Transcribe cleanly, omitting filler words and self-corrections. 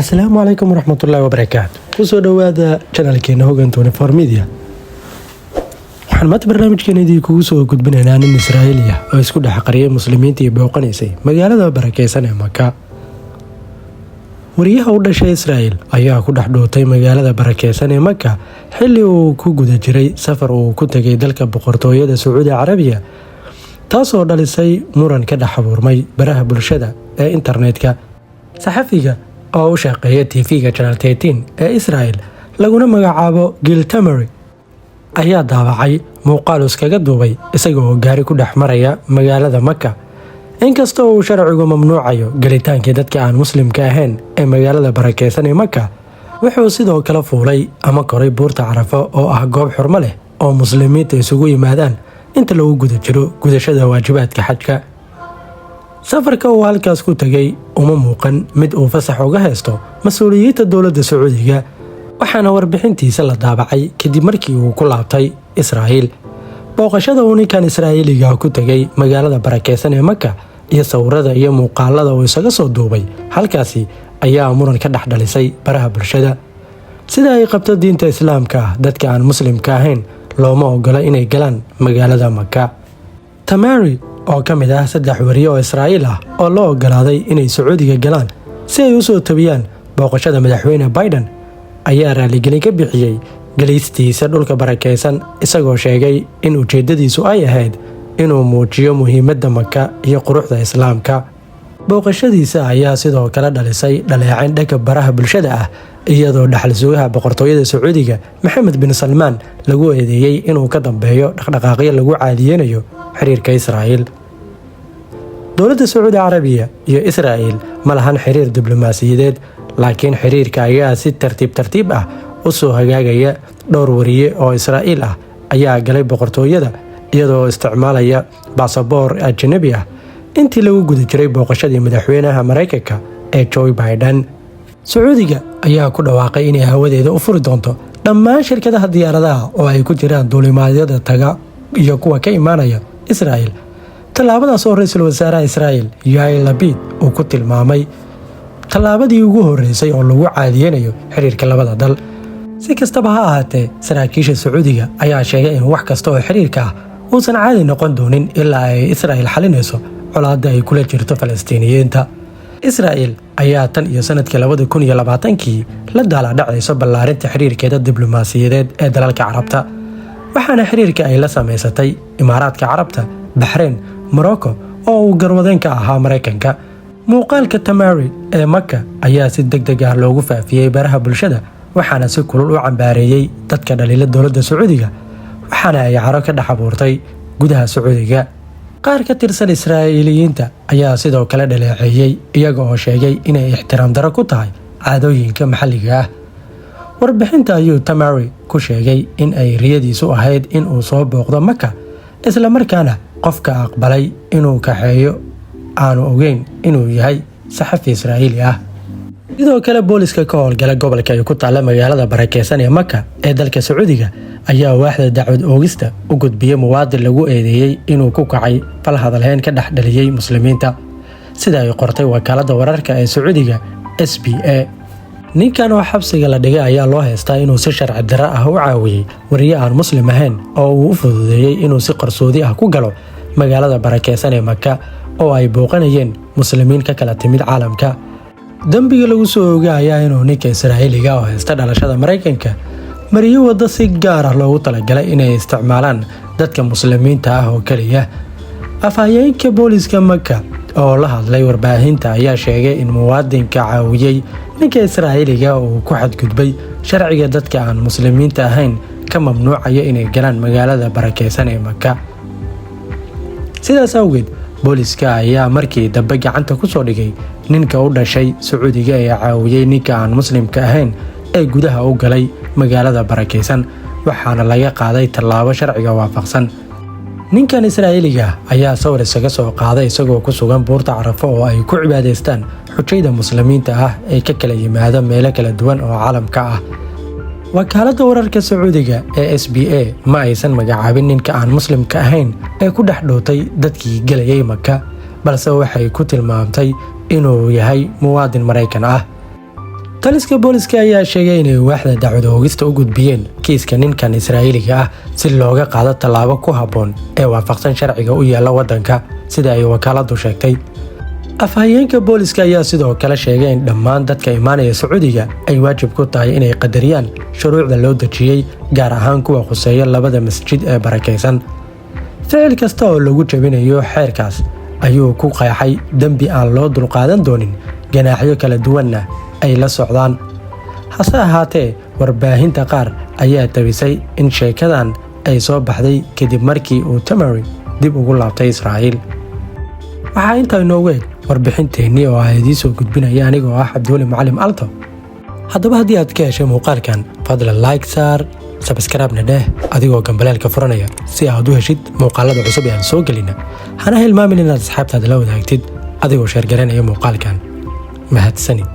Asalaamu calaykum waraxmatullaahi wabarakaatu. Kusoo dhowaada channelkeena Hogan 24 Media. Waxaan maanta barnaamijkeena idin kugu soo gudbinaynaa nin Israa'iili ah oo isku dhex qariyay muslimiinta iyo booqanaysay magaalada barakeysan ee Maka. Wariyaha u dhashay Israa'il ayaa ku dhex dhuutay magaalada barakeysan ee Maka xilli uu ku guda jiray safar uu ku tegay dalka Boqortooyada Sacuudi Carabiya, taasoo dhalisay muran ka dhex abuurmay baraha bulshada ee internetka. Saxafiga oo u shaqeeya TV-ga Channel 13 ee Israel, laguna magacaabo Gil Tamari, ayaa daabacay muuqaal iskaga duubay isaga oo gaari ku dhex maraya magaalada Maka. Inkastoo uu sharcigu mamnuucayo gelitaankii dadka aan muslimka ahayn ee magaalada barakeysan ee Maka, wuxuu sidoo kale fuulay ama koray buurta Carafo, oo ah goob xurmo leh oo muslimiinta isugu yimaadaan inta lagu guda jiro gudashada waajibaadka xajka. Safarka uu halkaas ku tegay uma muuqan mid uu fasax uga haysto mas-uuliyiinta dowladda Sacuudiga, waxaana warbixintiisa la daabacay kadib markii uu ku laabtay Israa'iil. Booqashada uu ninkan Israa'iiliga ku tegay magaalada barakeysan ee Maka iyo sawirada iyo muuqaalada uu isaga soo duubay halkaasi ayaa muran ka dhex dhalisay baraha bulshada. Sida ay qabto diinta Islaamka ah, dadka aan muslimka ahayn looma ogola inay galaan magaalada Maka. Tamari, oo ka mid ah saddex wariye oo Israa'iil ah oo loo ogolaaday inay Sacuudiga galaan si ay u soo tabiyaan booqashada madaxweyne Biden, ayaa raaligelin ka bixiyey gelistiisa dhulka barakeysan, isagoo sheegay in ujeeddadiisu ay ahayd inuu muujiyo muhiimadda Maka iyo quruxda Islaamka. Booqashadiisa ayaa sidoo kale dhalisay dhaleecayn dhanka baraha bulshada ah, iyadoo dhaxal sugaha Boqortooyada Sacuudiga, Maxamed bin Salmaan, lagu eedeeyey inuu ka dambeeyo dhaqdhaqaaqyo lagu caadiyeynayo xiriirka Israa'iil. Dowladda Sacuudi Carabiya iyo Israa'il ma lahan xiriir diblomaasiyadeed, laakiin xiriirka ayaa si tartiib tartiib ah u soo hagaagaya. Dhowr wariye oo Israa'iil ah ayaa galay boqortooyada iyadoo isticmaalaya baasaboor ajanabi ah intii lagu guda jiray booqashadii madaxweynaha Maraykanka ee Joe Biden. Sacuudiga ayaa ku dhawaaqay inay hawadeeda u furi doonto dhammaan shirkadaha diyaaradaha, oo ay ku jiraan duulimaadyada taga iyo kuwa ka imaanaya Israa'il, tallaabadaas oo ra-iisul wasaaraha Israa'il Yair Lapid uu ku tilmaamay tallaabadii ugu horreysay oo lagu caadiyeynayo xiriirka labada dal. Si kastaba ha ahaatee, saraakiisha Sacuudiga ayaa sheegay in wax kasta oo xiriirka ah uusan caadi noqon doonin ilaa ay Israa'il xalinayso colaadda ay kula jirto Falastiiniyiinta. Israa'il ayaa tan iyo sanadkii 2020-kii la daaladhacayso ballaarinta xiriirkeeda diblomaasiyadeed ee dalalka Carabta, waxaana xiriirka ay la samaysatay Imaaraadka Carabta, Baxreyn, Morocco oo uu garwadeen ka ahaa Maraykanka. Muuqaalka Tamari ee Maka ayaa si deg deg ah loogu faafiyey baraha bulshada, waxaana si kulul u cambaareeyey dadka dhaliila dowladda Sacuudiga, waxaana ay caro ka dhex abuurtay gudaha Sacuudiga. Qaar ka tirsan Israa'iiliyiinta ayaa sidoo kale dhaleeceeyey, iyaga oo sheegay inay ixtiraam daro ku tahay caadooyinka maxalliga ah. Warbixinta ayuu Tamari ku sheegay in ay riyadiisu ahayd in uu soo booqdo Maka, islamarkaana qofka aqbalay inuu kaxeeyo aanu ogeyn inuu yahay saxafi Israa'iili ah. Sidoo kale, booliska ka howlgala gobolka ay ku taalla magaalada barakeysan ee Maka ee dalka Sacuudiga ayaa waaxda dacwad oogista u gudbiyey muwaadin lagu eedeeyey inuu ku kacay fal hadalheyn ka dhex dhaliyey muslimiinta, sida ay qortay wakaaladda wararka ee Sacuudiga SPA. Ninkan oo xabsiga la dhigay ayaa loo haystaa inuu si sharci darro ah u caawiyey wariye aan muslim ahayn oo uu u fududeeyey inuu si qarsoodi ah ku galo magaalada barakeysan ee Maka, oo ay booqanayeen muslimiin ka kala timid caalamka. Dembiga lagu soo oga ayaa inuu ninka Israa'iiliga oo haysta dhalashada Maraykanka mariyo waddo si gaar ah loogu talagalay inay isticmaalaan dadka muslimiinta ah oo keliya. Afhayeenka booliska Maka oo la hadlay warbaahinta ayaa sheegay in muwaadinka caawiyey ninka Israa'iiliga uu ku xadgudbay sharciga dadka aan muslimiinta ahayn ka mamnuucaya inay galaan magaalada barakeysan ee Maka. Sidaas awgeed, booliska ayaa markii dambe gacanta ku soo dhigay ninka u dhashay Sacuudiga ee caawiyey ninka aan muslimka ahayn ee gudaha u galay magaalada barakeysan, waxaana laga qaaday tallaabo sharciga waafaqsan. Ninkan Israa'iiliga ayaa sawir isaga soo qaaday isagoo ku sugan buurta Carafo, oo ay ku cibaadaystaan xujayda muslimiinta ah ee ka kala yimaada meelo kala duwan oo caalamka ah. Wakaaladda wararka Sacuudiga ee SPA ma aysan magacaabin ninka aan muslimka ahayn ee ku dhex dhuutay dadkii gelayay Maka, balse waxay ku tilmaamtay inuu yahay muwaadin Maraykan ah. Taliska booliska ayaa sheegay inay waaxda dacwad oogista u gudbiyeen kiiska ninkan Israa'iiliga ah si looga qaado tallaabo ku habboon ee waafaqsan sharciga u yaalla waddanka, sida ay wakaaladu sheegtay. Afhayeenka booliska ayaa sidoo kale sheegay in dhammaan dadka imaanaya Sacuudiga ay waajib ku tahay inay qadariyaan shuruucda loo dejiyey, gaar ahaan kuwa khuseeya labada masjid ee barakaysan. Ficil kasta oo lagu jebinayo xeerkaas ayuu ku qeexay dembi aan loo dulqaadan doonin, ganaaxyo kala duwanna ay la socdaan. Hase ahaatee, warbaahinta qaar ayaa tabisay in sheekadan ay soo baxday kadib markii uu Tamari dib ugu laabtay Israa'iil. Waxaa intaa inoogu eg warbixinteennii oo ah idiin soo gudbinaya anigoo ah Cabdiweli Macalim Alto. Haddaba, haddii aad ka heshay muuqaalkan, fadlan like saar, subscribe-na dheh adigoo gambaleelka furanaya, si aad u heshid muuqaalada cusub ee aan soo gelina. Hana hilmaamin inaad asxaabtaada la wadaagtid adigoo share garanaya muuqaalkan. Mahadsanid.